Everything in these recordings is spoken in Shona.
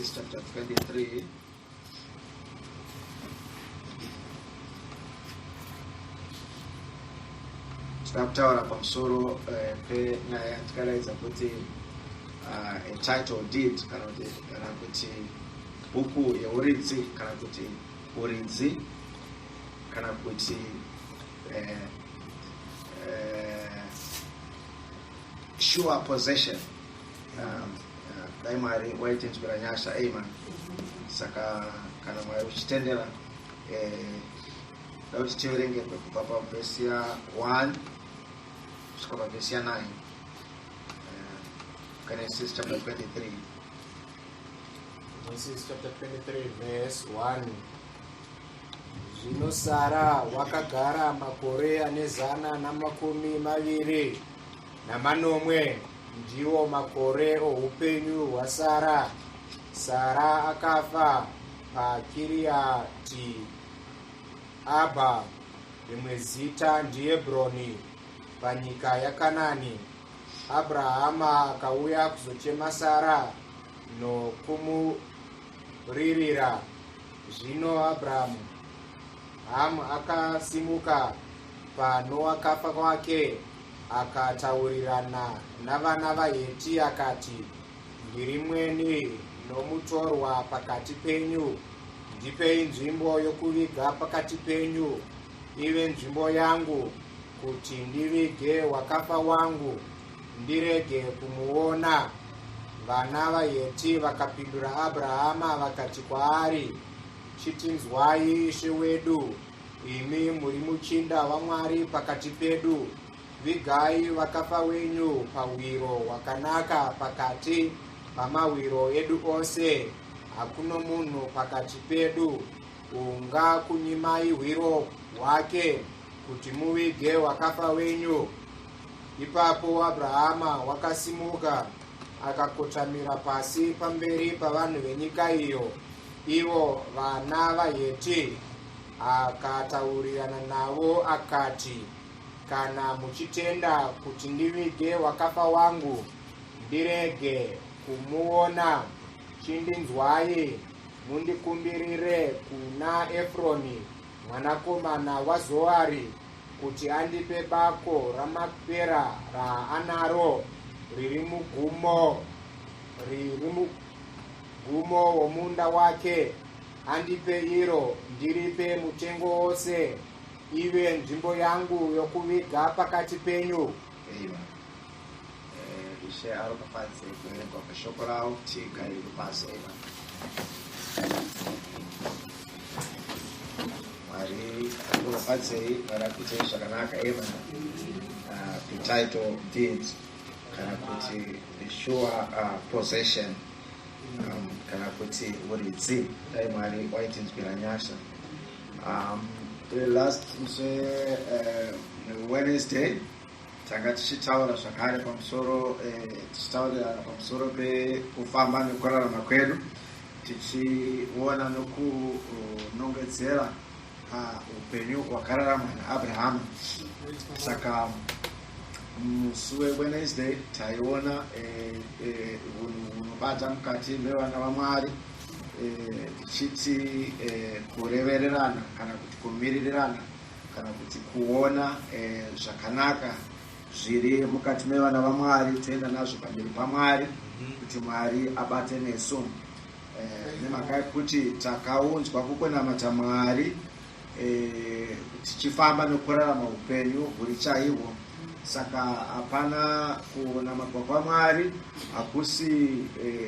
Genesis chapter 23. Tinoda kutaura pamusoro eh, penyaya yatikadaidza kuti ah, a title deed kana kuti kana kuti bhuku yeuridzi kana kuti uridzi kana kuti eh, eh, sure possession um, uh, dai mwari waitinzwira nyasha amen saka kana mwari uchitendera eh, da kuti tiverenge kubva pavhesi ya 1 kusvika pavhesi ya 9 eh, Genesis chapter 23. Genesis chapter 23 verse 1. Zvino Sara wakagara makore ane 127, ndiwo makore oupenyu hwaSara. Sara akafa paKiriati Abha, rimwe zita ndiHebroni, panyika yaKanani. Abrahama akauya kuzochema Sara nokumuririra. Zvino Abrahamu Hamu akasimuka panowakafa kwake akataurirana navana vaHeti akati, Ndiri mweni nomutorwa pakati penyu. Ndipei nzvimbo yokuviga pakati penyu, ive nzvimbo yangu, kuti ndivige wakafa wangu, ndirege kumuona. Vana vaHeti vakapindura Abrahama vakati kwaari, Chitinzwai, ishe wedu, imi muri muchinda waMwari pakati pedu. Vigai vakafa wenyu pahwiro hwakanaka pakati pamahwiro edu ose. Hakuno munhu pakati pedu ungakunyimai hwiro hwake kuti muvige wakafa wenyu. Ipapo Abrahama wakasimuka akakotamira pasi pamberi pavanhu venyika iyo, ivo vana vaHeti, akataurirana navo akati, Kana muchitenda kuti ndivige wakafa wangu, ndirege kumuona, chindinzwai mundikumbirire kuna Efroni mwanakomana waZoari kuti andipe bako raMakpera raanaro riri mugumo riri mugumo womunda wake, andipe iro ndiripe mutengo wose ive nzvimbo yangu yokuviga pakati penyu. Amen. Eh, Ishe aropafadze kuverengwa kweshoko ravo tigarire pasi. Amen. Mwari akuropafadzei, Mwari akuitei zvakanaka. Amen. The title deed kana kuti the sure possession kana kuti uridzi. Dai Mwari waitinzwira nyasha. Last musi Wednesday tanga tichitaura zvakare pamusoro tichitaurirana pamusoro pekufamba nekurarama kwedu tichiona nokunongedzera paupenyu hwakararamwa naAbrahama. Saka musi weWednesday taiona hunhu hunobata mukati mevana vaMwari tichiti kurevererana kana kuti kumiririrana kana kuti kuona zvakanaka zviri mukati mevana vaMwari toenda nazvo pamberi paMwari kuti Mwari abate nesu nemhaka yekuti takaunzwa kukunamata Mwari tichifamba nekurarama upenyu huri chaihwo. Saka hapana kunamatwa kwaMwari hakusi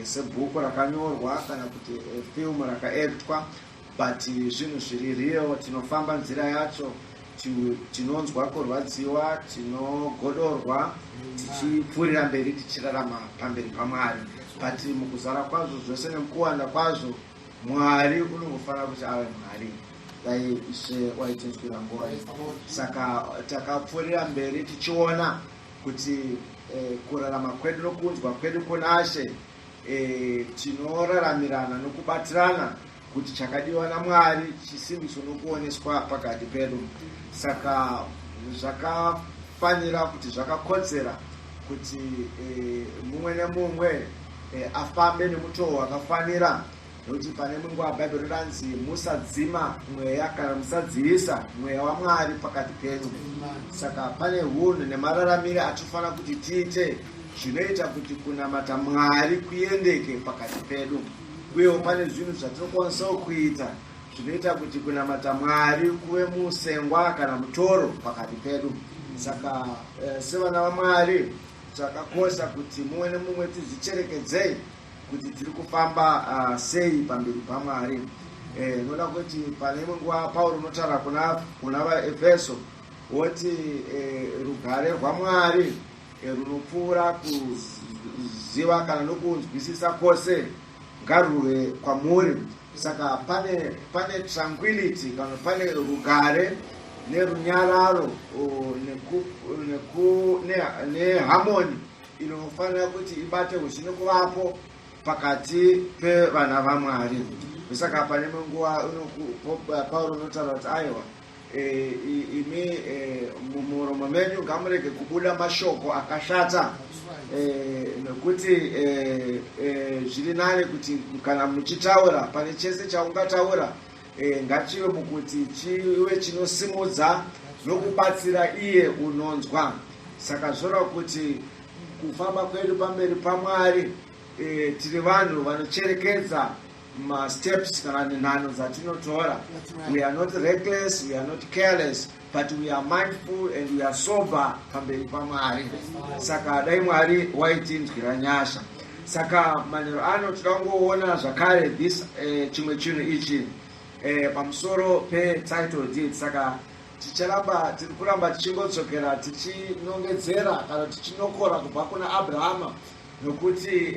sebhuku rakanyorwa kana kuti film rakaektwa, but zvinhu zviri real. Tinofamba nzira yacho, tinonzwa kurwadziwa, tinogodorwa, tichipfuurira mberi tichirarama pamberi paMwari. But mukuzara kwazvo zvose nemukuwanda kwazvo, Mwari unongofanira kuti ave Mwari. Dai Ishe waitinzwira ngoni. Saka takapfuurira mberi tichiona kuti kurarama kwedu nokunzwa kwedu kunaShe, tinoraramirana nokubatirana kuti chakadiwa naMwari chisimbiswe nokuoneswa pakati pedu. Saka zvakafanira kuti zvakakodzera kuti mumwe nemumwe Afambe nemutoo wakafanira, nokuti pane imwe nguva Bhaibheri ranzi musadzima mweya kana musadzivisa mweya waMwari pakati penyu. Saka pane hunhu nemararamire atinofanira kuti tiite zvinoita kuti kunamata Mwari kuendeke pakati pedu, uyewo pane zvinhu zvatinokwanisawo kuita zvinoita kuti kunamata Mwari kuve musengwa kana mutoro pakati pedu. Saka sevana vaMwari zvakakosha kuti mumwe nemumwe tizvicherekedzei kuti tiri kufamba sei pamberi paMwari. Noda kuti pane imwe nguva Pauro unotaura kuna vaEfeso woti rugare rwaMwari runopfuura kuziva kana nokunzwisisa kwose ngaruve kwamuri. Saka pane tranquility kana pane rugare nerunyararo neharmony inofanira kuti ibate ushe nekuvapo pakati pevana vaMwari. Saka pane imwe nguva Pauro unotaura kuti aiwa, imi mumuromo menyu ngamurege kubuda mashoko akashata, nokuti zviri nani kuti kana muchitaura pane chese chaungataura, ngachive mukuti chive chinosimudza nokubatsira iye unonzwa. Saka zvoreva kuti kufamba kwedu pamberi paMwari, tiri vanhu vanocherekedza masteps kana nenhano dzatinotora. We are not reckless, we are not careless, but we are mindful and we are sober pamberi paMwari. Saka dai Mwari waitinzwira nyasha. Saka manheru ano toda kungoona zvakare this chimwe chinhu ichi pamusoro petitle deed. Saka ticharamba tiri kuramba tichingodzokera, tichinongedzera kana tichinokora kubva kuna Abrahama, nokuti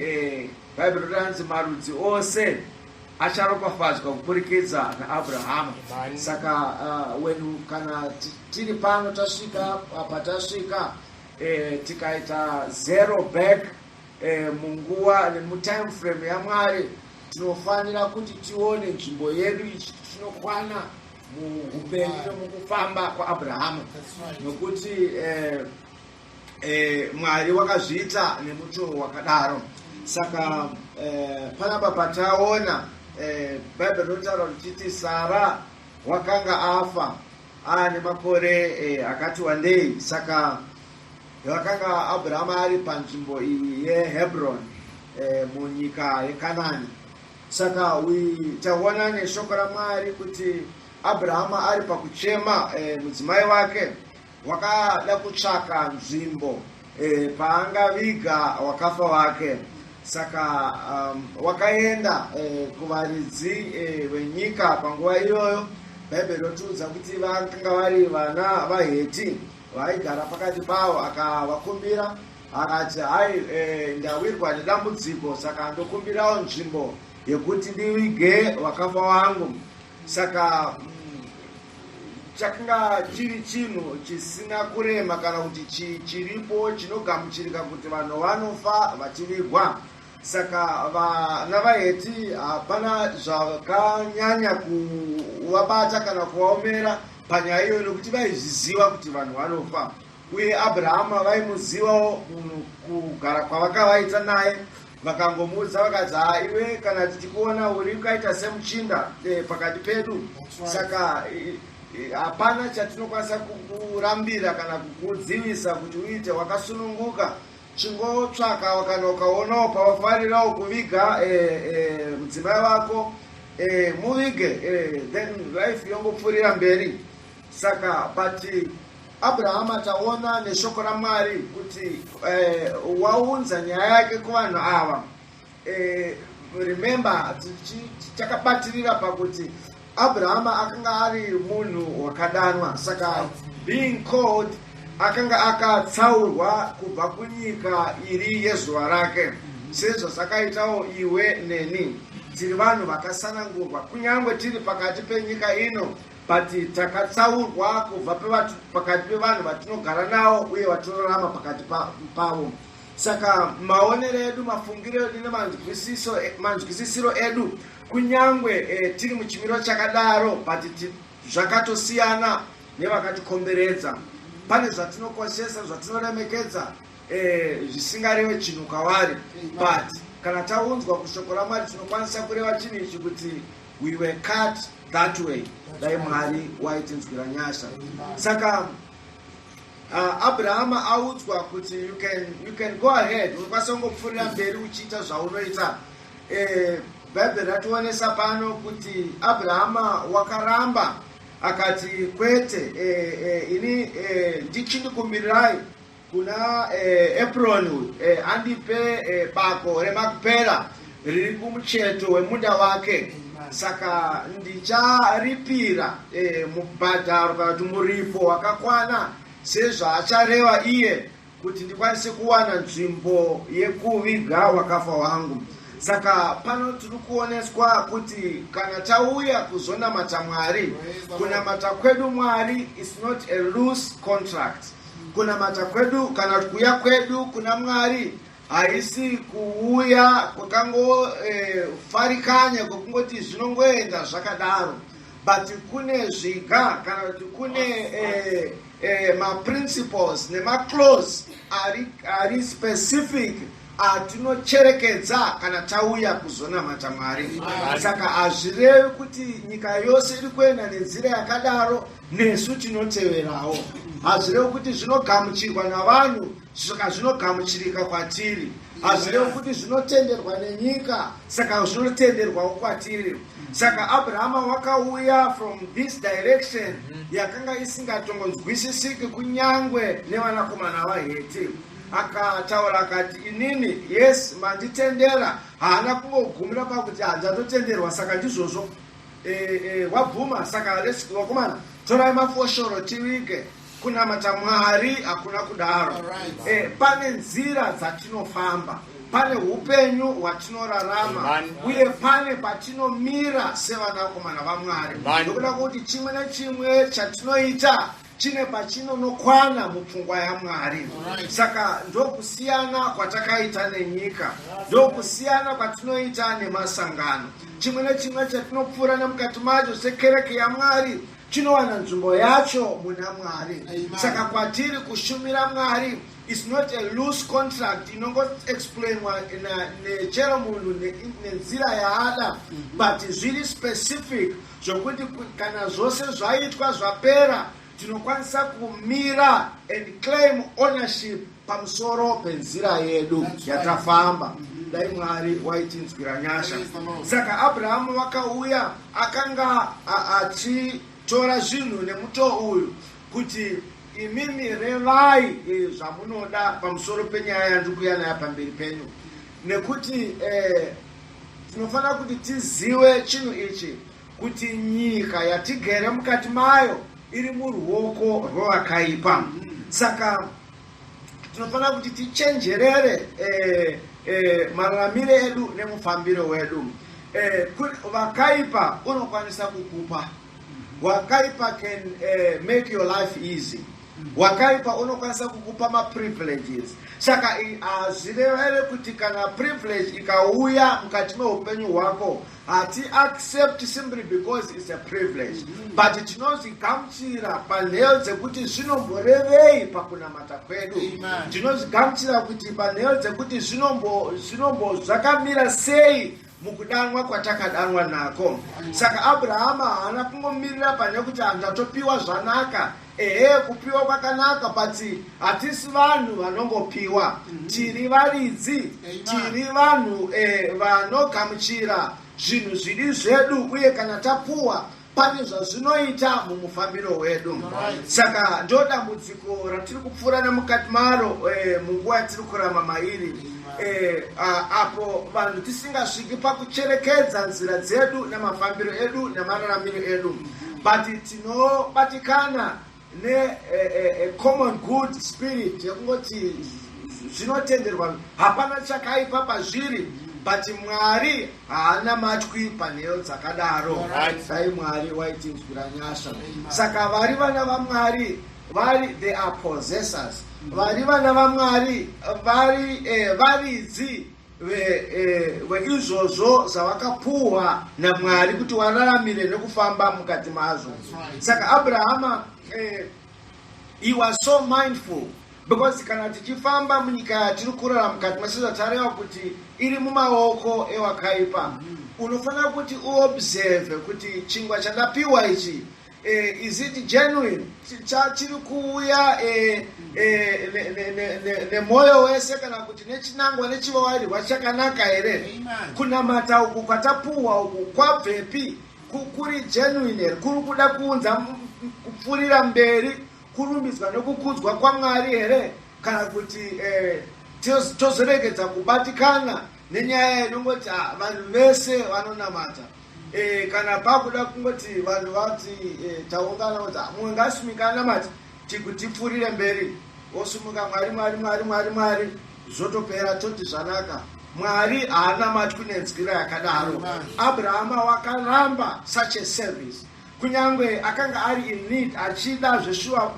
Bhaibheri rinonzi marudzi ose acharopafadzwa kuburikidza naAbrahama. Saka when kana tiri pano tasvika patasvika, tikaita zero back munguva nemutime frame yaMwari, tinofanira kuti tione nzvimbo yedu ichi tinokwana muupenyu nemukufamba kwaAbrahama, nokuti Mwari wakazviita nemutoo wakadaro. Saka panapa pataona Bhaibheri rinotaura richiti Sara wakanga afa aane makore akati wandei. Saka vakanga Abrahama ari panzvimbo iyi yeHebron munyika yeKanani. Saka taona neshoko raMwari kuti Abrahama ari pakuchema mudzimai wake, wakada kutsvaka nzvimbo paangaviga wakafa wake. Saka wakaenda kuvaridzi venyika panguva iyoyo. Bhaibheri rotiudza kuti vakanga vari vana vaHeti vaigara pakati pavo. Akavakumbira akati, "Hai, ndawirwa nedambudziko, saka ndokumbirawo nzvimbo yekuti ndivige wakafa wangu." Saka chakanga chiri chinhu chisina kurema kana kuti chiripo chinogamuchirika kuti vanhu vanofa vachivigwa. Saka vana vaHeti hapana zvakanyanya kuvabata kana kuvaomera panyaya iyoyo, nokuti vaizviziva kuti vanhu vanofa, uye Abrahama vaimuzivawo munhu kugara kwavakavaita naye. Vakangomuudza vakati, "Ha, iwe kana tichikuona uri ukaita semuchinda pakati pedu, saka hapana chatinokwanisa kukurambira kana kukudzivisa kuti uite wakasununguka. Chingotsvaka kana ukaonawo pawafarirawo kuviga mudzimai wako, muvige, then life yongopfuurira mberi." Saka but Abrahama taona neshoko raMwari kuti waunza nyaya yake kuvanhu ava. Remember, takabatirira pakuti Abrahama akanga ari munhu wakadanwa. Saka being called, akanga akatsaurwa kubva kunyika iri yezuva rake, sezvazvakaitawo iwe neni. Tiri vanhu vakasanangurwa kunyange tiri pakati penyika ino, but takatsaurwa kubva pakati pevanhu vatinogara navo uye vatinorarama pakati pavo. Saka maonero edu, mafungiro edu nemanzwisisiro edu, kunyangwe tiri muchimiro chakadaro, but zvakatosiyana nevakatikomberedza. Pane zvatinokoshesa, zvatinoremekedza, zvisingareve chinhu kwavari, but Kana taunzwa kushoko raMwari, tinokwanisa kureva chinhu ichi kuti we were cut that way. Dai Mwari waitinzwira nyasha. Saka Abrahama audzwa kuti you can go ahead, unokwanisa kungopfuurira mberi uchiita zvaunoita. Bhaibheri rationesa pano kuti Abrahama wakaramba, akati, "Kwete, ini ndichindikumbirirai kuna Efroni uyu andipe bako reMakpera riri kumucheto wemunda wake. Saka ndicharipira mubhadharo kana kuti muripo wakakwana sezvaachareva iye, kuti ndikwanise kuwana nzvimbo yekuviga wakafa wangu." Saka pano tiri kuoneswa kuti kana tauya kuzonamata Mwari, kunamata kwedu Mwari is not a loose contract. Kunamata kwedu kana kuti kuuya kwedu kuna Mwari haisi kuuya kwakangofarikanya kwekungoti zvinongoenda zvakadaro, but kune zviga kana kuti kune maprinciples nemaclause ari specific atinocherekedza kana tauya kuzonamata Mwari. Saka hazvirevi kuti nyika yose iri kuenda nenzira yakadaro, nesu tinoteverawo. Hazvirevi kuti zvinogamuchirwa navanhu, saka zvinogamuchirika kwatiri. Hazvirevi kuti zvinotenderwa nenyika, saka zvinotenderwawo kwatiri. Saka Abrahama wakauya from this direction yakanga isingatongonzwisisiki kunyangwe nevanakomana vaHeti. Akataura akati, "Inini, yes, manditendera." Haana kungogumira pakuti handatotenderwa, saka ndizvozvo, wabvuma, saka vakomana, torai mafoshoro tivige. Kunamata Mwari hakuna kudaro. Pane nzira dzatinofamba, pane upenyu hwatinorarama uye pane patinomira sevanakomana vaMwari, nokuda kwekuti chimwe nechimwe chatinoita chine pachinonokwana mupfungwa yaMwari. Saka ndokusiyana kwatakaita nenyika, ndokusiyana kwatinoita nemasangano. Chimwe nechimwe chatinopfuura nemukati macho sekereke yaMwari chinowana nzvimbo yacho muna Mwari. Saka kwatiri, kushumira Mwari is not a loose contract inongoexplainwa nechero munhu nenzira yaada, but zviri specific zvokuti kana zvose zvaitwa zvapera, tinokwanisa kumira and claim ownership pamusoro penzira yedu yatafamba. Dai Mwari waitinzwira nyasha. Saka Abrahamu wakauya akanga achitora zvinhu nemutoo uyu kuti, "Imimi revai zvamunoda pamusoro penyaya yandiri kuuya nayo pamberi penyu," nekuti tinofanira kuti tizive chinhu ichi, kuti nyika yatigere mukati mayo iri muruoko rwevakaipa. Saka tinofanira kuti tichenjerere mararamire edu nemufambiro wedu. Vakaipa unokwanisa kukupa, wakaipa can make your life easy, wakaipa unokwanisa kukupa maprivileges. Saka hazvirevere kuti kana privilege ikauya mukati meupenyu hwako, hati accept simply because it's a privilege, but tinozvigamuchira panheyo dzekuti zvinomborevei pakunamata kwedu. Tinozvigamuchira kuti panheyo dzekuti zvinombo zvakamira sei mukudanwa kwatakadanwa nako. Saka Abrahama haana kungomirira pane kuti handatopiwa zvanaka. Ehe, kupiwa kwakanaka, but hatisi vanhu vanongopiwa. Tiri varidzi, tiri vanhu vanogamuchira zvinhu zviri zvedu, uye kana tapuwa, pane zvazvinoita mumufambiro wedu. Saka ndo dambudziko ratiri kupfuura nemukati maro munguva yatiri kurama mairi, apo vanhu tisingasviki pakucherekedza nzira dzedu nemafambiro edu nemararamiro edu, but tinobatikana necommon good spirit yekungoti zvinotenderwa, hapana chakaipa pazviri. But Mwari haana matwi panheyo dzakadaro. Dai Mwari waitinzwira nyasha. Saka vari vana vaMwari vari, they are possessors. Vari vana vaMwari vari varidzi veizvozvo zvavakapuhwa naMwari kuti wararamire nekufamba mukati mazvo. Saka Abrahama, he was so mindful. Because kana tichifamba munyika yatiri kurara mukati masezvatareva kuti iri mumaoko ewakaipa, unofanira kuti uobserve kuti chingwa chandapiwa ichi, is it genuine? Chiri kuuya nemwoyo wese kana kuti nechinangwa nechivawarirwa chakanaka here? Kunamata uku kwatapuhwa uku kwabvepi? Kuri genuine here? Kuri kuda kuunza kupfuurira mberi kurumbidzwa nekukudzwa kwaMwari here, kana kuti tozoregedza kubatikana nenyaya inongoti, ah, vanhu vese vanonamata? Kana pakuda kungoti vanhu vati taungana kuti, ah, mumwe ngaasumuka anamati tikutipfuurire mberi, osumuka, "Mwari, Mwari, Mwari, Mwari, Mwari," zvotopera, toti zvanaka. Mwari haanamatwi nenzira yakadaro. Abrahama wakaramba such a service, kunyange akanga ari in need, achida zveshuwa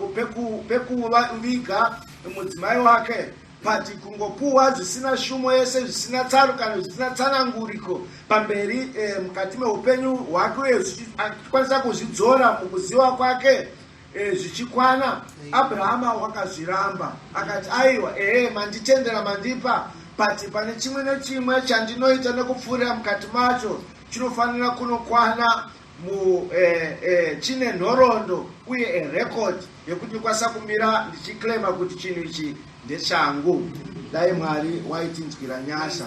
pekuviga mudzimai wake, but kungopuwa zvisina shumo yese, zvisina tsarukano, zvisina tsananguriko pamberi mukati meupenyu hwake, uye achikwanisa kuzvidzora mukuziva kwake zvichikwana, Abrahama wakazviramba. Akati, "Aiwa, ehe, manditendera, mandipa, but pane chimwe nechimwe chandinoita nekupfuurira mukati macho chinofanira kunokwana mu chine nhoroondo uye arecord yekuti ndikwanisa kumira ndichiclaima kuti chinhu ichi ndechangu." Dai Mwari waitinzwira nyasha.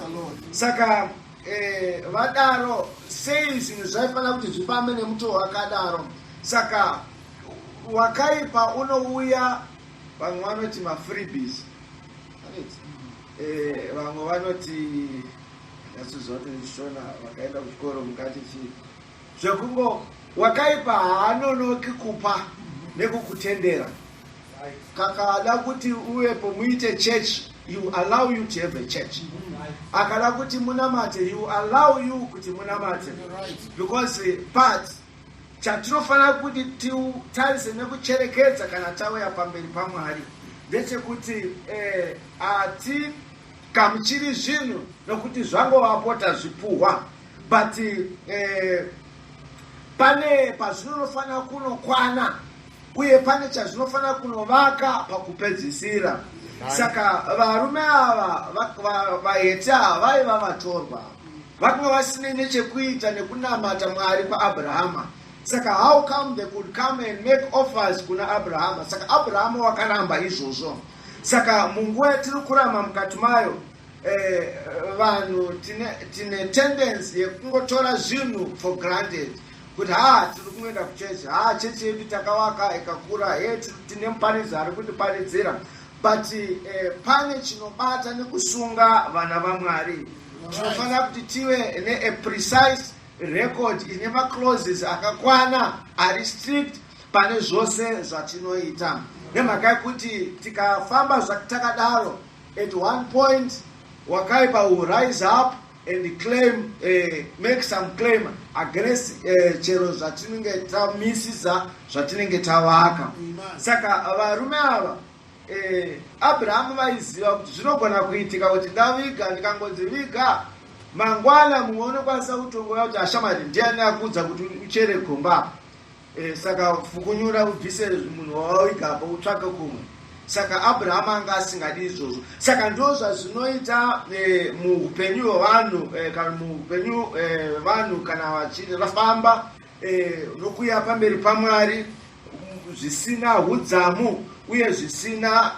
Saka vadaro sei zvinhu zvaifanira kuti zvifambe nemutoo wakadaro? Saka wakaipa unouya, vamwe vanoti mafreebies, vamwe vanoti nyatsoziva kuti ndichishona vakaenda kuchikoro mungati chii, zvekungo wakaipa haanonoki kupa nekukutendera. Kakada kuti uvepo muite church, you allow you to have a church. Akada kuti munamate, you allow you kuti munamate. Because but chatinofanira kuti titarise nekucherekedza kana tauya pamberi paMwari ndechekuti hatikamuchiri zvinhu nokuti zvangovapo, tazvipuhwa, but pane pazvinonofanira kunokwana uye pane chazvinofanira kunovaka pakupedzisira. Saka varume ava, vaHeti ava, vaiva vatorwa, vakanga vasine nechekuita nekunamata Mwari kwaAbrahama. Saka how come they could come and make offers kuna Abrahama? Saka Abrahama wakaramba izvozvo. Saka munguva yatiri kurama mukati mayo, vanhu tine tendency yekungotora zvinhu for granted kuti, ha, tiri kungoenda kuchechi, ha, chechi yedu takavaka ikakura, he, tine muparidzi ari kutiparidzira. But pane chinobata nekusunga vana vaMwari. Tinofanira kuti tive nea precise record ine maclauses akakwana, ari strict pane zvose zvatinoita, nemhaka yekuti tikafamba takadaro, at one point wakaipa will rise up and claim, make some claim against chero zvatinenge tamisisa, zvatinenge tavaka. Saka varume ava, Abrahamu vaiziva kuti zvinogona kuitika kuti ndaviga, ndikangonzi viga, mangwana mumwe unokwanisa kutongouya kuti, "Ashamari, ndiani akuudza kuti uchere gomba apa? Saka fukunyura ubvise munhu wawavigapo, utsvake kumwe." Saka Abrahamu anga asingadi izvozvo. Saka ndo zvazvinoita muupenyu hwevanhu, kana muupenyu hwevanhu kana vachifamba nokuya pamberi paMwari zvisina udzamu uye zvisina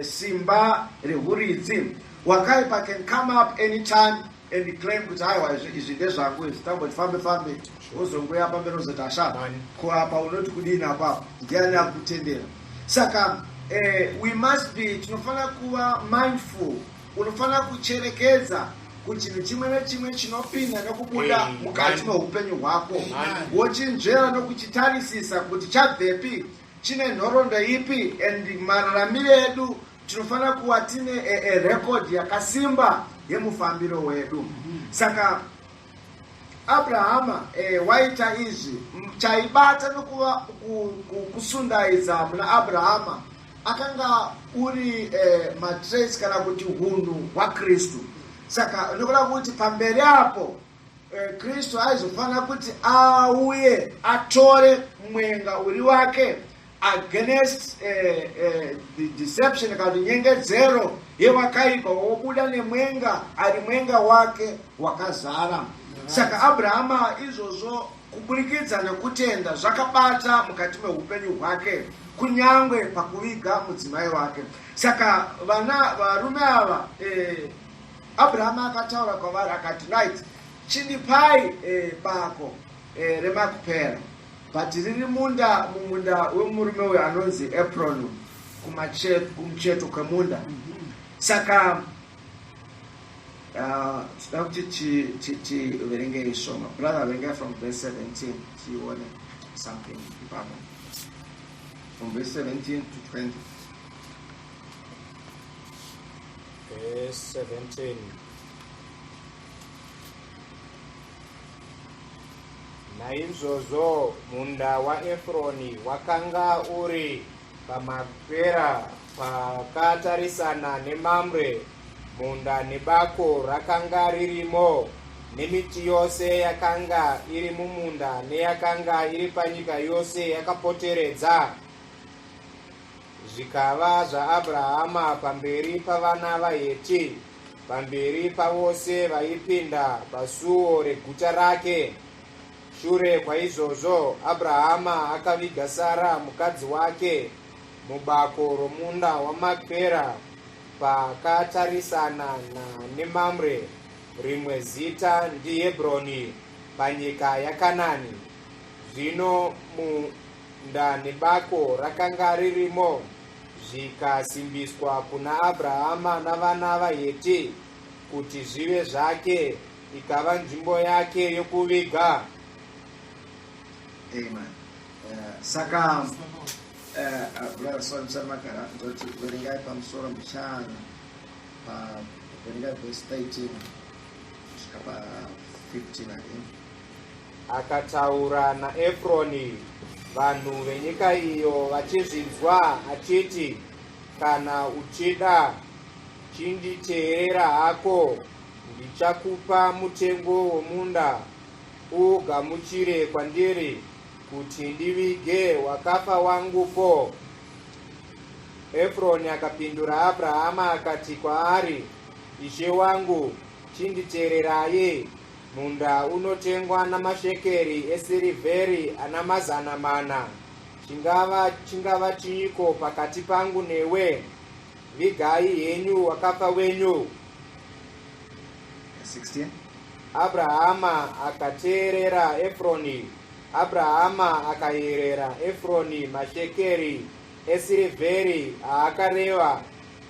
simba rehuridzi. Wakaipa can come up anytime and claim kuti, "Aiwa, izvi ndezvangu izvi." Tamboti fambe fambe, wozongoya pamberi wozoti, "Asha, ko apa unoti kudini apapo? Ndiani akutendera?" Saka we must be, tinofanira kuva mindful. Unofanira kucherekedza kuchinhu chimwe nechimwe chinopinda nekubuda mukati meupenyu hwako, wochinzvera nokuchitarisisa kuti chabvepi, chine nhoroondo ipi, and mararamiro edu tinofanira kuva tine a record yakasimba yemufambiro wedu. Saka Abrahama waita izvi. Chaibata nokuva kusundaidza muna Abrahama akanga uri matraits kana kuti hunhu hwaKristu. Saka nokuda kuti pamberi apo Kristu aizofanira kuti auye atore mwenga uri wake. against the deception kana kuti nyengedzero yewakaipa wobuda nemwenga ari mwenga wake wakazara. Saka Abrahama izvozvo kuburikidza nekutenda zvakabata mukati meupenyu hwake, kunyangwe pakuviga mudzimai wake. Saka vana varume ava, Abrahama akataura kwavari akati, "Right, chindipai bako reMakpera, but riri munda, mumunda wemurume uyu anonzi Efron, kumucheto kwemunda." Saka tinoda kuti tiverengei shoma. Brother, verengai from verse 17, tione something ipapo, from verse 17 to 20. Verse 17. Naizvozvo munda waEfroni wakanga uri paMakpera pakatarisana neMamre. Munda nebako rakanga ririmo, nemiti yose yakanga iri mumunda neyakanga iri panyika yose yakapoteredza, zvikava zvaAbrahama pamberi pavana vaHeti, pamberi pavose vaipinda pasuo reguta rake. Shure kwaizvozvo Abrahama akaviga Sara mukadzi wake mubako romunda waMakpera pakatarisana neMamre, rimwe zita ndiHebroni, panyika yaKanani. Zvino munda nebako rakanga ririmo zvikasimbiswa kuna Abrahama navana vaHeti kuti zvive zvake, ikava nzvimbo yake yokuviga. Amen. Saka brother Son Magara, ndoti verengai pamusoro mbichana, pa verengai verse 13 kusvika pa 15 again. Akataura naEfroni vanhu venyika iyo vachizvinzwa achiti, "Kana uchida, chinditeerera hako. Ndichakupa mutengo womunda, uugamuchire kwandiri kuti ndivige wakafa wangupo." Efroni akapindura Abrahama akati kwaari, "Ishe wangu, chinditeererai. Munda unotengwa namashekeri esirivheri ana 400. Chingava chiiko pakati pangu newe? Vigai henyu wakafa wenyu." 16. Abrahama akateerera Efroni. Abrahama akayerera Efroni mashekeri esirivheri aakareva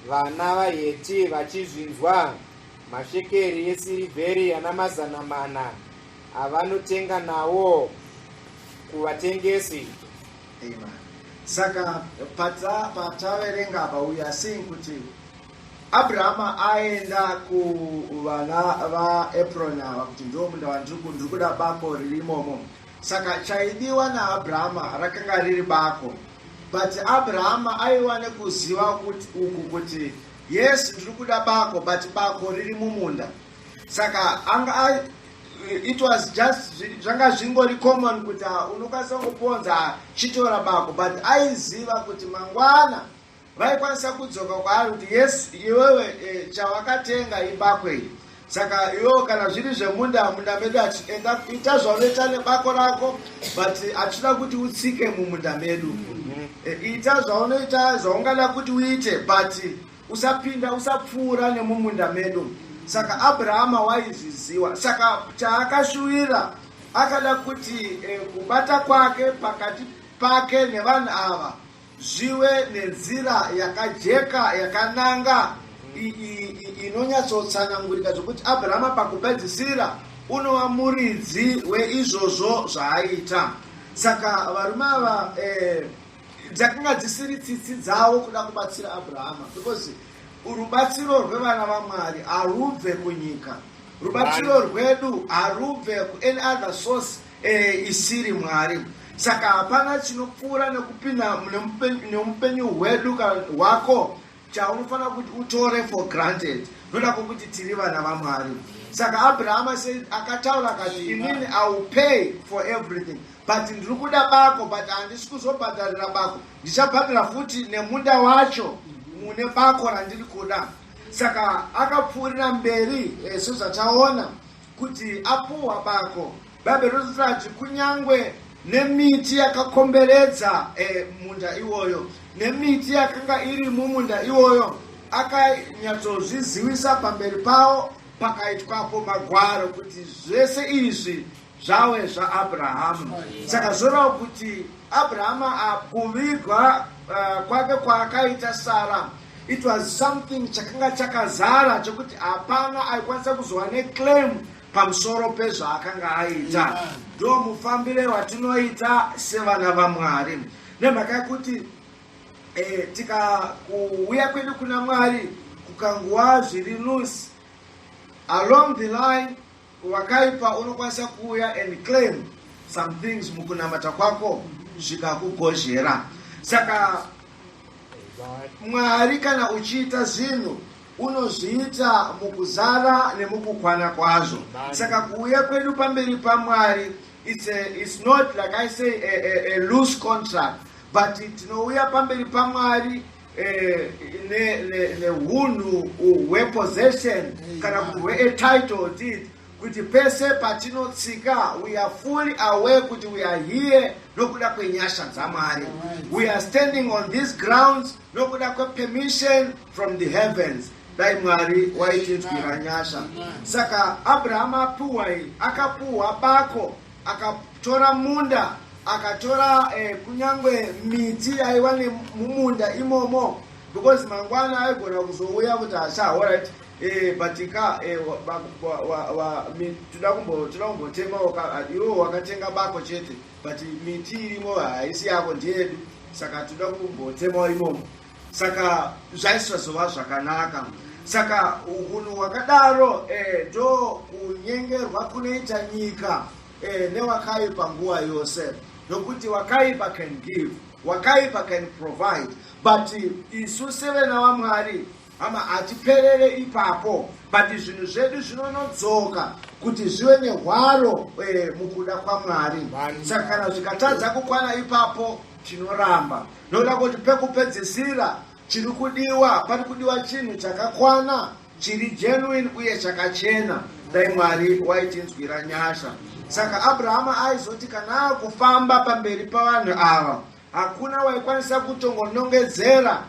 vana vaHeti vachizvinzwa, mashekeri esirivheri ana 400 avanotenga nawo kuvatengesi. Amen. Saka pataverenga apa, we are seeing kuti Abrahama aenda kuvana vaEfron ava kuti ndo munda wandiri kuda, bako riri imomo. Saka chaidiwa naAbrahama rakanga riri bako, but Abrahama aiwa nekuziva kuti uku kuti yes, ndiri kuda bako, but bako riri mumunda. Saka anga it was just zvanga zvingori common kuti unokwanisa kungoponza, chitora bako, but aiziva kuti mangwana vaikwanisa kudzoka kwaari kuti yes, iwewe chawakatenga ibako iri. Saka iwewe kana zviri zvemunda, munda medu, enda ita zvaunoita nebako rako, but hatinoda kuti utsike mumunda medu. Ita zvaunoita, zvaungada kuti uite, but usapinda, usapfuura nemumunda medu. Saka Abrahama waizviziva. Saka chaakashuvira, akada kuti kubata kwake pakati pake nevanhu ava zvive nenzira yakajeka, yakananga, inonyatsotsanangurika, zvokuti Abrahama pakupedzisira unova muridzi weizvozvo zvaaita. Saka varume ava, dzakanga dzisiri tsitsi dzavo kuda kubatsira Abrahama, because rubatsiro rwevana vaMwari harubve kunyika. Rubatsiro rwedu harubve kuany other source isiri Mwari. Saka hapana chinopfuura nekupinda neupenyu hwedu kana hwako chaunofanira kuti utore for granted, noda kwokuti tiri vana vaMwari. Saka Abrahama akataura akati, inini I will pay for everything, but ndiri kuda bako, but handisi kuzobhadharira bako, ndichabhadhara futi nemunda wacho mune bako randiri kuda. Saka akapfuurira mberi sezvataona kuti apuhwa bako. Bhaibheri rinotaura kuti kunyangwe nemiti yakakomberedza munda iwoyo, nemiti yakanga iri mumunda iwoyo, akanyatsozvizivisa pamberi pavo, pakaitwapo magwaro kuti zvese izvi zvave zvaAbrahamu. Saka zvoreva kuti Abrahama kuvigwa kwake kwaakaita Sara, it was something chakanga chakazara chekuti hapana aikwanisa kuzova neclaim pamusoro pezvaakanga aita. Ndo mufambire watinoita sevana vaMwari, nemhaka yekuti tika kuuya kwedu kuna Mwari kukanguva zviri loose, along the line wakaipa unokwanisa kuuya and claim some things mukunamata kwako zvikakugozhera. Saka Mwari, kana uchiita zvinhu, unozviita mukuzara nemukukwana kwazvo. Saka kuuya kwedu pamberi paMwari, it's not, like I say, a loose contract, but tinouya pamberi paMwari neunhu hwepossession kana kuti hweatitle deed, kuti pese patinotsika we are fully aware kuti we are here nokuda kwenyasha dzaMwari. We are standing on these grounds nokuda kwepermission from the heavens. Dai Mwari waitinzwira nyasha. Saka Abrahamu apuhwa, akapuhwa bako, akatora munda, akatora kunyangwe miti yaiva mumunda imomo, because mangwana aigona kuzouya kuti, "Asha, alright, but ka toda kumbotema. Iwo wakatenga bako chete, but miti irimo haisi yako, ndeyedu, saka toda kumbotemawo imomo." Saka zvaisazova zvakanaka. Saka unhu hwakadaro ndo kunyengerwa kunoita nyika newakaipa nguva yose, nokuti wakaipa can give, wakaipa can provide, but isu sevana vaMwari, hama, hatiperere ipapo, but zvinhu zvedu zvinonodzoka kuti zvive nehwaro mukuda kwaMwari. Saka kana zvikatadza kukwana ipapo, tinoramba, nokuda kuti pekupedzisira chiri kudiwa, pari kudiwa chinhu chakakwana, chiri genuine uye chakachena. Dai Mwari waitinzwira nyasha. Saka Abrahama aizoti kana akufamba pamberi pavanhu ava, hakuna waikwanisa kutongonongedzera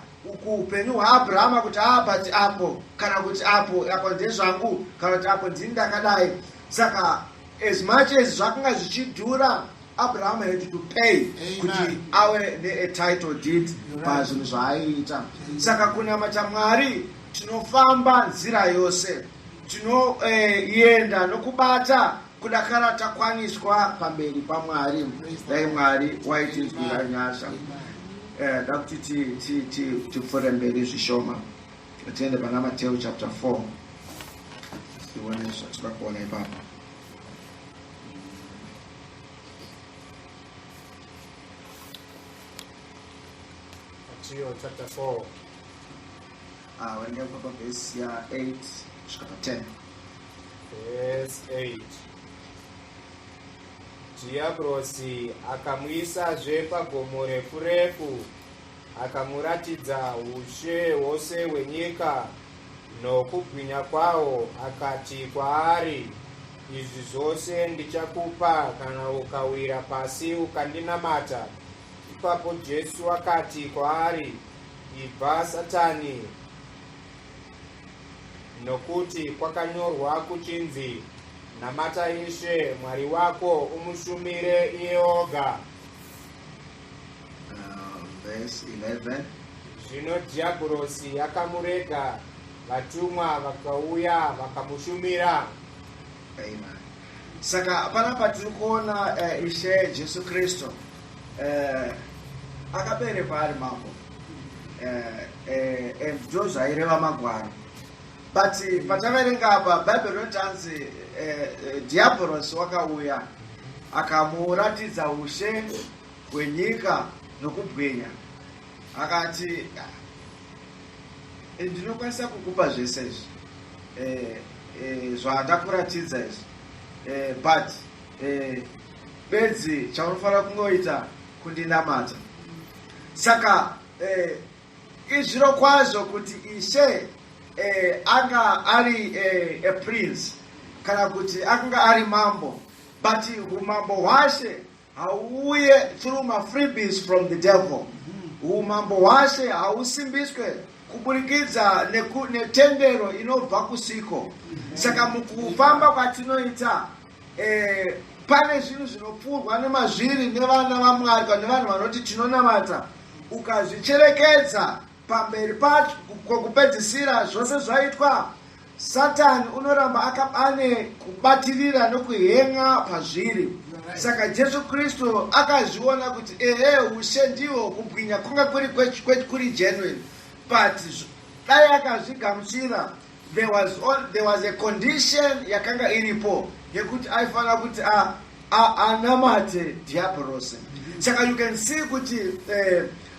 kuupenyu hwaAbrahama kuti, "Ah, but apo," kana kuti, "Apo, apo ndezvangu," kana kuti, "Apo ndini ndakadai." Saka as much as zvakanga zvichidhura, Abraham had to pay kuti ave neatitle deed pazvinhu zvaaiita. Saka kunamata Mwari, tinofamba nzira yose, tinoenda nokubata kudakara takwaniswa pamberi paMwari. Dai Mwari waitinzwira nyasha. Da kuti tipfuure mberi zvishoma, tiende pana Mateo chapter 4, tione zvatinoda kuona ipapo. Matthew chapter 4. Ah, werenga kubva pavhesi ya8 kusvika pa10. Verse 8. Dhiabhurosi akamuisazve pagomo refu refu, akamuratidza ushe hwose hwenyika nokubwinya kwawo, akati kwaari, "Izvi zvose ndichakupa kana ukawira pasi ukandinamata." Ipapo Jesu akati kwaari, "Ibva, Satani, nokuti kwakanyorwa kuchinzi, 'Namata Ishe Mwari wako, umushumire iye oga.'" Verse 11. Zvino Dhiabhurosi akamurega, vatumwa vakauya vakamushumira. Amen. Saka panapa tiri kuona Ishe Jesu Kristu akaberekwa ari mambo, and ndo zvaireva magwaro. But pataverenga apa, Bhaibheri rinoti anzi Dhiabhorosi wakauya akamuratidza ushe hwenyika nokubwinya, akati, "Ah, ndinokwanisa kukupa zvese izvi." Zvandakuratidza izvi, but bedzi chaunofanira kungoita kundinamata. Saka izviro kwazvo kuti Ishe anga ari a prince, kana kuti akanga ari mambo, but umambo hwashe hauuye through mafreebies from the devil. Umambo hwashe hausimbiswe kuburikidza netendero inobva kusiko. Saka mukufamba kwatinoita, pane zvinhu zvinopfuurwa nemazviri nevana vaMwari kana nevanhu vanoti tinonamata. Ukazvicherekedza pamberi pacho, kwekupedzisira zvose zvaitwa, Satani unoramba ane kubatirira nokuhenga pazviri. Saka Jesu Kristu akazviona kuti ehe, ushe ndiwo kubwinya kwanga kuri kuri genuine, but dai akazvigamuchira, there was a condition yakanga iripo yekuti aifanira kuti anamate Diaborosi. Saka you can see kuti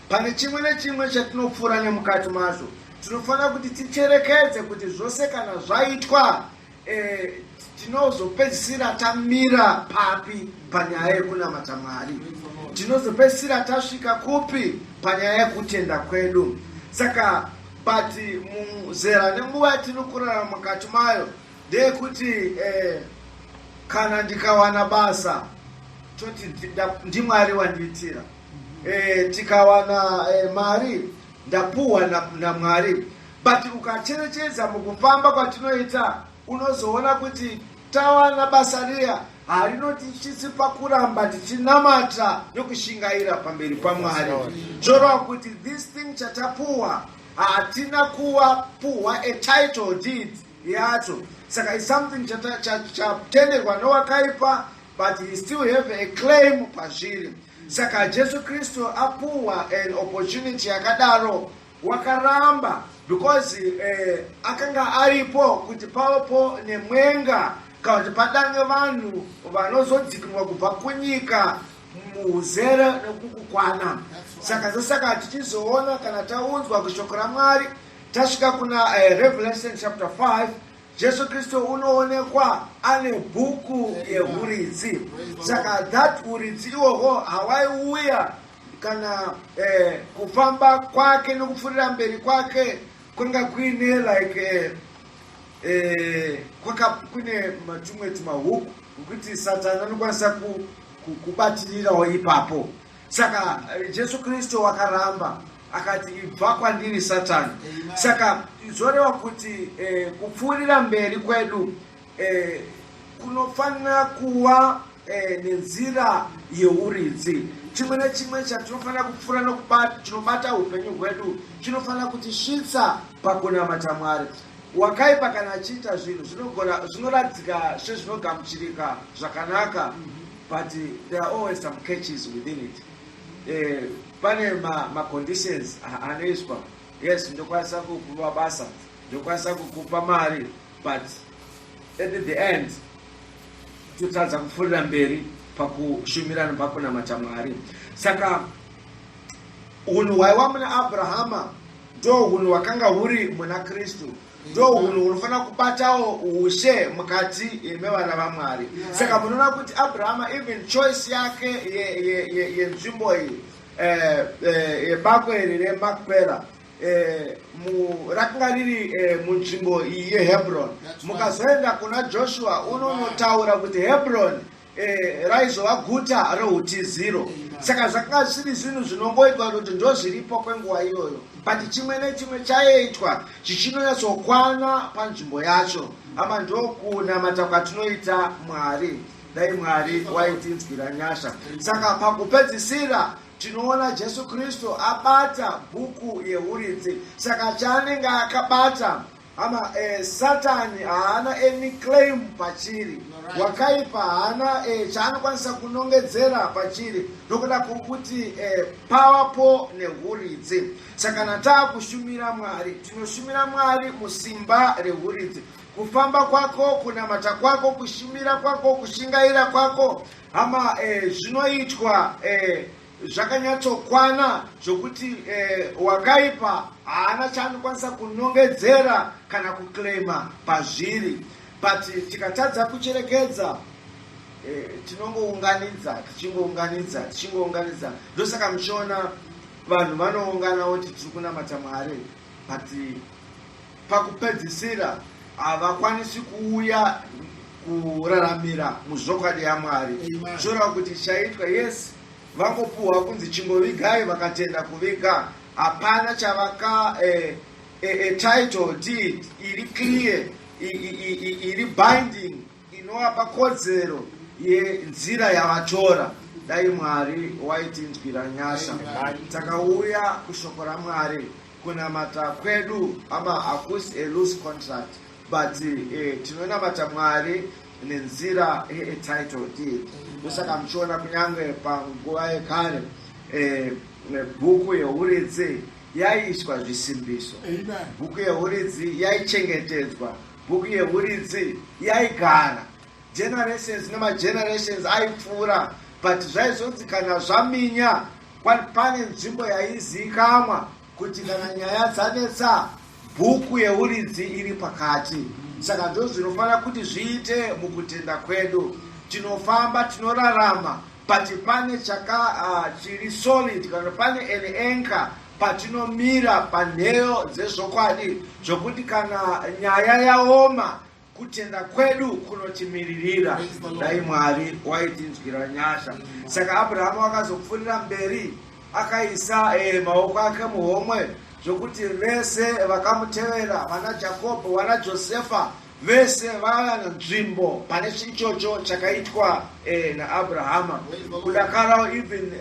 pane chimwe nechimwe chatinopfuura nemukati mazvo, tinofanira kuti ticherekedze kuti zvose kana zvaitwa, tinozopedzisira tamira papi panyaya yekunamata Mwari, tinozopedzisira tasvika kupi panyaya yekutenda kwedu. Saka but muzera nenguva yatiri kurarama mukati mayo ndeyekuti kana ndikawana basa, toti ndiMwari wandiitira. Tikawana mari, ndapuhwa naMwari. But ukacherechedza mukufamba kwatinoita, unozoona kuti tawana basa riya harinotisvitsi pakuramba tichinamata nokushingaira pamberi paMwari. Zvoreva kuti this thing chatapuhwa, hatina kuwapuhwa a title deed yacho. Saka is something chatenderwa nowakaipa, but he still have a claim pazviri. Saka Jesu Kristu apuhwa an opportunity yakadaro, wakaramba, because akanga aripo kuti pavapo nemwenga, kana kuti padange vanhu vanozodzikinwa kubva kunyika muuzere nekukukwana. Saka saka tichizoona kana taunzwa kushoko raMwari, tasvika kuna Revelation chapter 5, Jesu Kristu unoonekwa ane bhuku yehuridzi. Saka that huridzi ihwohwo hawaiuya kana kufamba kwake nokupfuurira mberi kwake kwanga kuine like kwaka kune tumwe tumahuku kuti Satani anokwanisa kubatirirawo ipapo. Saka Jesu Kristu wakaramba, akati, "Ibva kwandiri, Satani." Saka zvoreva kuti kupfuurira mberi kwedu kunofanira kuva nenzira yeuridzi. Chimwe nechimwe chatinofanira kupfuura nokubata, chinobata upenyu hwedu, chinofanira kutisvitsa pakunamata Mwari. Wakaipa kana achiita zvinhu zvinogona zvinoratidzika sezvinogamuchirika zvakanaka, but there are always some catches within it. Pane maconditions anoiswa. Yes, ndokwanisa kukupa basa, ndokwanisa kukupa mari, but at the end totadza kupfuurira mberi pakushumira nepakunamata Mwari. Saka unhu hwaiva muna Abrahama ndo hunhu hwakanga huri muna Kristu, ndo hunhu hunofanira kubatawo ushe mukati mevana vaMwari. Saka munoona kuti Abrahama, even choice yake yenzvimbo iyi, yebako iri reMakpera, rakanga riri munzvimbo iyi yeHebron. Mukazoenda kuna Joshua, unonotaura kuti Hebron raizova guta reutiziro. Saka zvakanga zvisiri zvinhu zvinongoitwa kuti ndo zviripo kwenguva iyoyo, but chimwe nechimwe chaiitwa chichinonyatsokwana panzvimbo yacho. Ama ndokunamata kwatinoita Mwari. Dai Mwari waitinzwira nyasha. Saka pakupedzisira tinoona Jesu Kristu abata bhuku yehuridzi. Saka chaanenge akabata, hama, Satani haana any claim pachiri. Wakaipa haana chaanokwanisa kunongedzera pachiri, nokuda kwokuti pavapo nehuridzi. Saka kana taakushumira Mwari, tinoshumira Mwari musimba rehuridzi. Kufamba kwako, kunamata kwako, kushumira kwako, kushingaira kwako, hama, zvinoitwa zvakanyatsokwana zvokuti wakaipa haana chaanokwanisa kunongedzera kana kuclaima pazviri. But tikatadza kucherekedza, tinongounganidza, tichingounganidza, tichingounganidza. Ndosaka muchiona vanhu vanoungana voti tiri kunamata Mwari, but pakupedzisira havakwanisi kuuya kuraramira muzvokwadi yaMwari. Amen. Zvoreva kuti chaitwa, yes, vangopuhwa kunzi chingovigai, vakatenda kuviga. Hapana chavaka title deed iri clear, iri binding, inovapa kodzero yenzira yavatora. Dai Mwari waitinzwira nyasha. Amen. Takauya kushoko raMwari. Kunamata kwedu, ama, hakusi a loose contract, but tinonamata Mwari nenzira yetitle deed. Ndosaka muchiona kunyange panguva yekare, bhuku yeuridzi yaiiswa zvisimbiso. Amen. Bhuku yeuridzi yaichengetedzwa, bhuku yeuridzi yaigara generations nemagenerations aipfuura, but zvaizonzi kana zvaminya, pane nzvimbo yaizikanwa kuti kana nyaya dzanetsa, bhuku yeuridzi iri pakati. Saka ndo zvinofanira kuti zviite mukutenda kwedu. Tinofamba, tinorarama, but pane chaka chiri solid, kana pane an anchor patinomira panheyo dzezvokwadi, zvokuti kana nyaya yaoma, kutenda kwedu kunotimiririra. Praise the Lord. Dai Mwari waitinzwira nyasha. Saka Abrahamu akazopfuurira mberi, akaisa maoko ake muhomwe, zvokuti vese vakamutevera, vana Jakobho, vana Josefa, vese vava nzvimbo pane ichocho chakaitwa naAbrahama. Praise the Lord. Kudakarawo even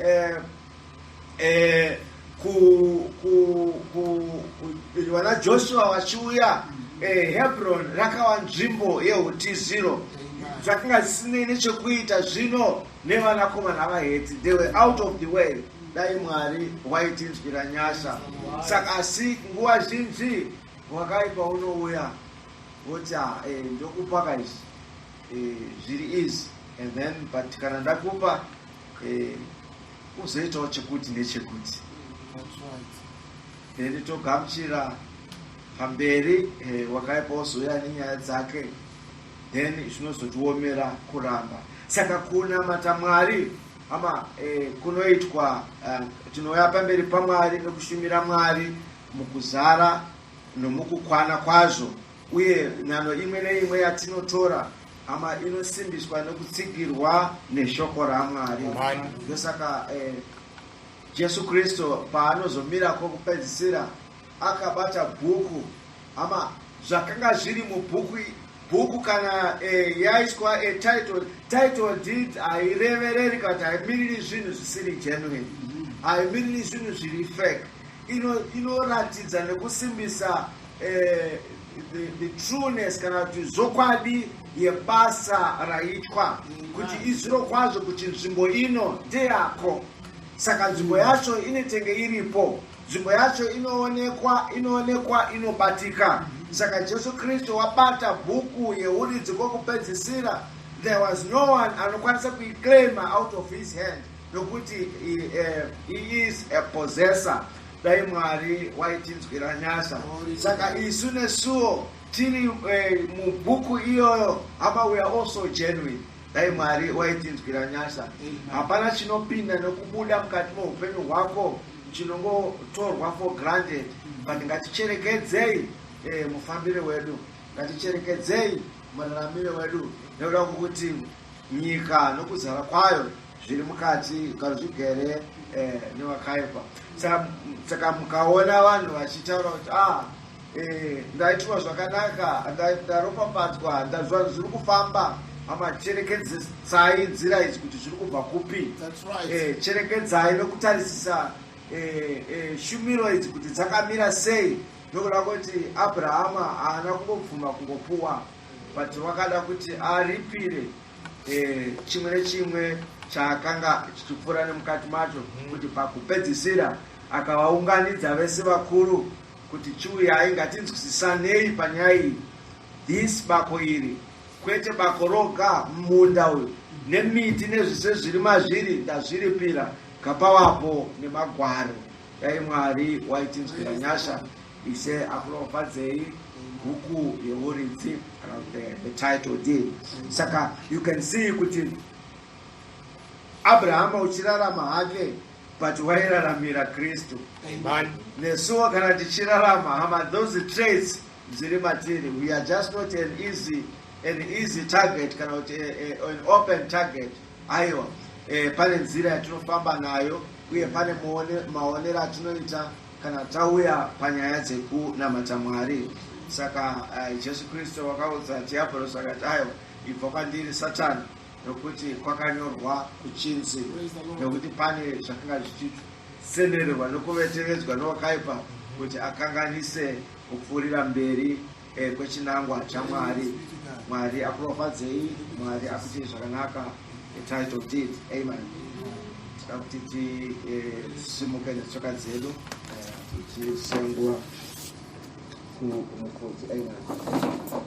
vana Joshua vachiuya, Hebron rakava nzvimbo yeutiziro. Amen. Zvakanga zvisinei nechekuita zvino nevanakomana vaHeti. They were out of the way. Dai Mwari waitinzwira nyasha. Saka asi nguva zhinji wakaipa unouya woti, "Ah, ndokupa kaizvi, zviri easy, and then, but kana ndakupa, uzoitawo chekuti nechekuti." That's right. Then togamuchira pamberi, wakaipa wozouya nenyaya dzake, then zvinozotiomera kuramba. Saka kunamata Mwari, hama, kunoitwa, tinouya pamberi paMwari nekushumira Mwari mukuzara nomukukwana kwazvo, uye nhano imwe neimwe yatinotora, hama, inosimbiswa nekutsigirwa neshoko raMwari. Amen. Ndosaka Jesu Kristu paanozomira kwokupedzisira akabata bhuku, hama, zvakanga zviri mubhuku. Bhuku kana yaiswa title deed, hairevereri kana kuti haimiriri zvinhu zvisiri genuine, haimiriri zvinhu zviri fake. Inoratidza nekusimbisa the trueness, kana kuti zvokwadi yebasa raitwa, kuti izviro kwazvo kuti nzvimbo ino ndeyako. Saka nzvimbo yacho inetenge iripo, nzvimbo yacho inoonekwa, inoonekwa, inobatika. Saka Jesu Kristu wabata bhuku yeuridzi kwokupedzisira. There was no one anokwanisa kuiclaima out of his hand, nokuti he is a possessor. Dai Mwari waitinzwira nyasha. Saka isu nesuwo tiri mubhuku iyoyo, hama, we are also genuine. Dai Mwari waitinzwira nyasha. Hapana chinopinda nekubuda mukati meupenyu hwako chinongotorwa for granted, but ngaticherekedzei mufambire wedu, ngaticherekedzei muraramire wedu, nekuda kwokuti nyika nokuzara kwayo zviri mukati kana zvigere nevakaipa. Saka mukaona vanhu vachitaura kuti, "Ah, ndaitirwa zvakanaka, ndaropafadzwa, zviri kufamba," hama, cherekedzai nzira idzi kuti zviri kubva kupi. That's right. Cherekedzai nokutarisisa shumiro idzi kuti dzakamira sei, nokuda kuti Abrahama haana kungobvuma kungopuwa, but wakada kuti aripire chimwe nechimwe chaakanga chichipfuura nemukati macho, kuti pakupedzisira akavaunganidza vese vakuru kuti, "Chiuyai, ngatinzwisisanei panyaya iyi. This bako iri, kwete bako roga, munda uyu nemiti nezvise zviri mazviri, ndazviripira." Ngapavapo nemagwaro. Dai Mwari waitinzwira nyasha. Ishe akuropafadzei. Bhuku yeuridzi kana the, the title deed. Saka you can see kuti Abrahama uchirarama hake, but wairaramira Kristu. Nesuwo kana tichirarama, hama, those traits dziri matiri. We are just not an easy target kana kuti an open target. Aiwa, pane nzira yatinofamba nayo uye pane maonero atinoita kana tauya panyaya dzekunamata Mwari. Saka Jesu Kristu wakaudza Dhiabhorosi akati, "Aiwa, ibva kwandiri, Satani, nokuti kwakanyorwa kuchinzi," nekuti pane zvakanga zvichisenererwa nokuveteredzwa nowakaipa kuti akanganise kupfuurira mberi kwechinangwa chaMwari. Mwari akuropafadzei, Mwari akuitei zvakanaka. Title deed, amen. Tida kuti tisimuke netsoka dzedu tichisiya nguva kumukudzi. Amen.